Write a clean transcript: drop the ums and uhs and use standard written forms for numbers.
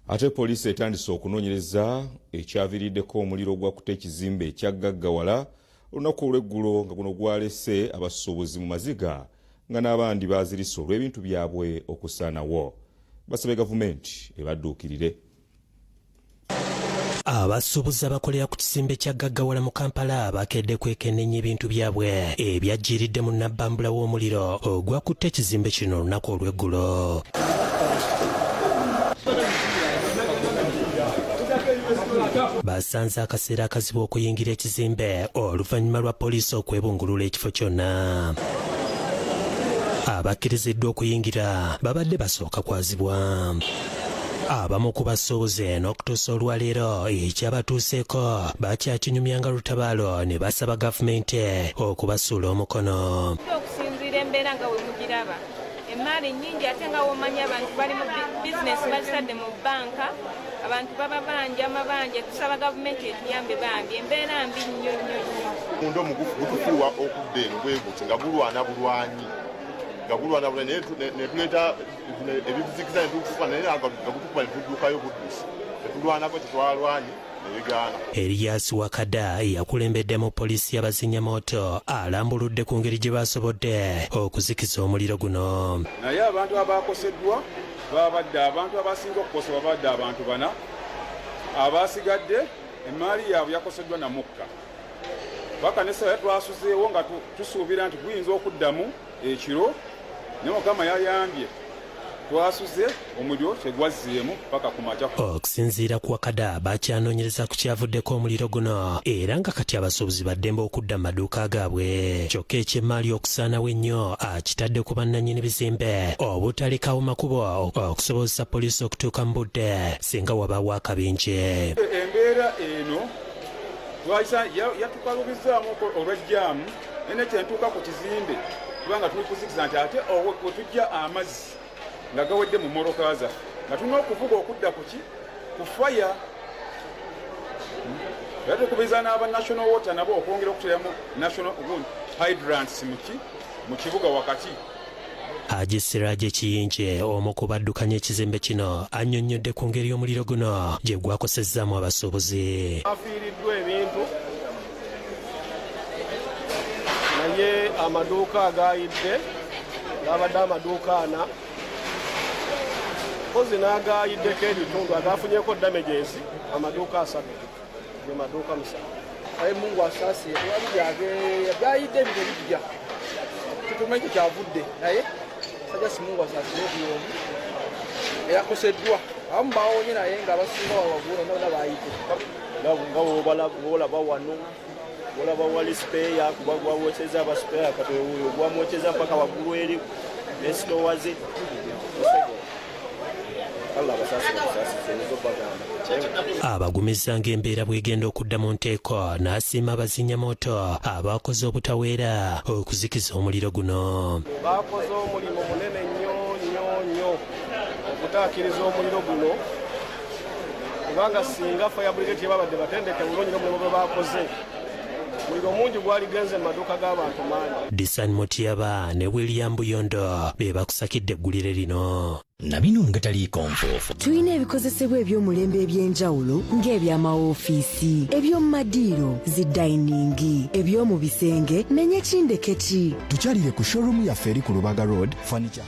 Ate poliisi etandise okunoonyereza ekyaviiriddeko omuliro ogwakutte ekizimbe ekyaggagawala olunaku olw'eggulo, nga guno gwalese abasuubuzi mu maziga, nga n'abandi bazirise olw'ebintu byabwe okusaanawo. Basabye gavumenti ebadduukirire. Abasuubuzi abakolera ku kizimbe kya Gaggawala mu Kampala bakedde kwekenneenya ebintu byabwe ebyajjiiridde mu nabbambula w'omuliro ogwakutte ekizimbe kino olunaku olw'eggulo. Basanze akaseera akazibu okuyingira ekizimbe oluvannyuma lwa poliisi okwebungulula ekifo kyonna. Abakkiriziddwa okuyingira babadde basooka kwazibwa. Abamu ku basuubuzi n'okutuusa olwaleero ekyabatuuseeko bakyakinyumya nga lutabaalo ne basaba gavumenti okubasuula omukono. Okusinziira embeera nga bwe mugiraba, emmaali nnyingi, ate nga womanyi abantu bali mu bizinesi bazitadde mu bbanka, abantu baba banja amabanja. Tusaba gavumenti etuyambe bambi, embeera mbi nnyo nnyo nnyo. Munda omugufu gutufuuwa okudda eno bwe guti nga gulwana bulwanyi, nga gulwana bulwanyi, ne tuleeta ebizikiza ne tukuba, naye nga gutukuba ne tuddukayo buddusi, ne tulwanako kyetwalwanye ne bigaana. Erias Wakada yakulembeddemu poliisi y'abazinyamooto alambuludde ku ngeri gye basobodde okuzikiza omuliro guno. Naye abantu abakoseddwa babadde, abantu abasinga okukosebwa babadde abantu bana, abasigadde emaali yaabwe yakoseddwa na mukka. Paka nesaaya twasuzeewo nga tusuubira nti guyinza okuddamu ekiro, naye Mukama yayambye, twasuze omuliro tegwazzeemu paka ku makya. Okusinziira ku Wakada, bakyanoonyereza ku kyavuddeko omuliro guno era nga kati abasuubuzi baddembe okudda mu maduuka gaabwe. Kyokka eky'emmaali okusaanawo ennyo akitadde ku bannannyini bizimbe obutalekawo makubo okusobozesa poliisi okutuuka mu budde singa wabaawo akabenje. Embeera eno yatukalubizaamu olw'ejjaamu, naye nekyentuuka ku kizimbe kubanga tuli kuzikiza nti ate we tujja amazzi nga gawedde mu mmotoka zaffe, nga tulina okuvuga okudda kuki ku faya. Era tukubiriza n'aba National Water nabo okwongera okuteeramu national hydrants mu kibuga wakati. Haji Siraje Kiyinje, omu ku baddukanya ekizimbe kino, annyonnyodde ku ngeri omuliro guno gye gwakosezzaamu abasuubuzi. Afiiriddwa ebintu, naye amaduuka agayidde gabadde amaduuka ana, kozi n'agayiddeko ebitundu agafunyeko damages amaduuka 3, ge maduuka 7. Aye Mungu asaasire, tewali byayidde, ebintu ebijja tetumanyi kyekyavudde, naye sajasi Mungu asaasire buli omu eyakoseddwa. Abamu bawonye, naye nga abasinga wawaggulu nona bayidde. Nga wolaba wano, olaba wali spare, kuba gwawokyeza aba spare, kati oyo gwamwokyeza mpaka waggulu eri nesitowa ze. Allah abasaasire obusaasizi, nizo bagamba. Abagumizza ng'embeera bw'egenda okudda mu nteeko, n'asiima abazinyamooto abakoze obutaweera okuzikiza omuliro guno. Bakoze omulimu munene nnyo nnyo nnyo okutaakiriza omuliro guno, kubanga singa fire brigade tebabadde batendeke bulungi n'omulimu gwe bakoze, muliro mungi gwali genze mu maduuka g'abantu mangi. Disan Mutyaba ne William Buyondo be bakusakidde eggulire lino. Na bino nga taliiko nfuufu. Tulina ebikozesebwa eby'omulembe eby'enjawulo ng'eby'amawoofiisi, eby'omu madiiro, zi dining, eby'omu bisenge, nenyekindekeki. Tukyalire ku showroom yaffe eri ku Lubaga Road Furniture.